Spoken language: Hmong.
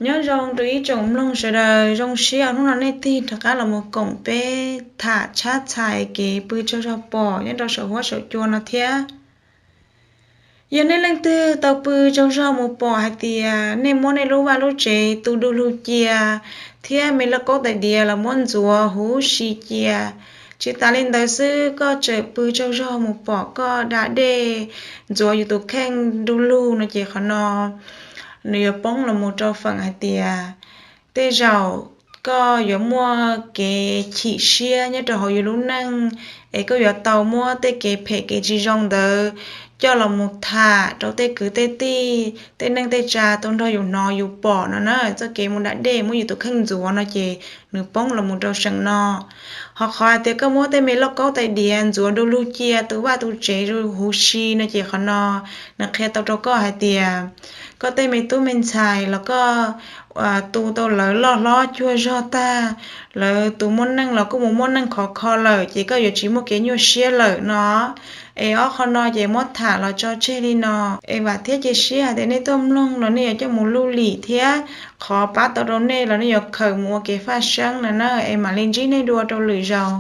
Nyob zoo rau ib tsoom mloog sawv daws, zoo siab hnub no nej tig rov qab los mus koom peb tham tshab txhais kev pw tsaug zog pom nyob rau saum huab saum cua no thiab. Yog nej leej twg tau pw tsaug zog mus pom hais tias nej muab nej lub vaj lub tsev tu du lug cia, thiab me lauj kaub tais diav los muab ntxuav huv si cia, tsis tas li ntawd xwb koj tseem pw tsaug zog mus pom koj da dej ntxuav yus tus kheej du lug no ces qhov no nws yuav poob los mus rau feem hais tias tej zaum koj yuav muaj kev chim siab nyob rau hauv yus lub neej, es koj yuav tau muab tej kev phem kev tsis zoo ntawd coj los mus tham rau tej kwv tej tij, tej neej tej tsa tau nrog yus hnov yus pom no na, txoj kev mus da dej muab yus tus kheej ntxuav no ces nws poob los mus rau seem no. Ho qhov hais tias koj muab tej me lauj kaub tais diav ntxuav du lug cia tus vaj tus tsev huv si no ces qhov no nws qhia tau rau koj hais tias koj tej me tub me ntxhais los koj tu tau lawv loj hlob cuag zog tag, lawv tus muaj neej los kuj mus muaj neej khov kho lawm ces koj yuav tsis muaj kev nyuaj siab lawm no. Es ob qho no ces muab tham los tso tseg li no. Es vam thiab cia siab hais tias nej tuaj mloog los nej yuav coj mus luj lim thiab qhov pab tau rau nej los nej yuav khaws mus ua kev faj seeb no na. Es mam li ntsib nej dua rau lwm zaus.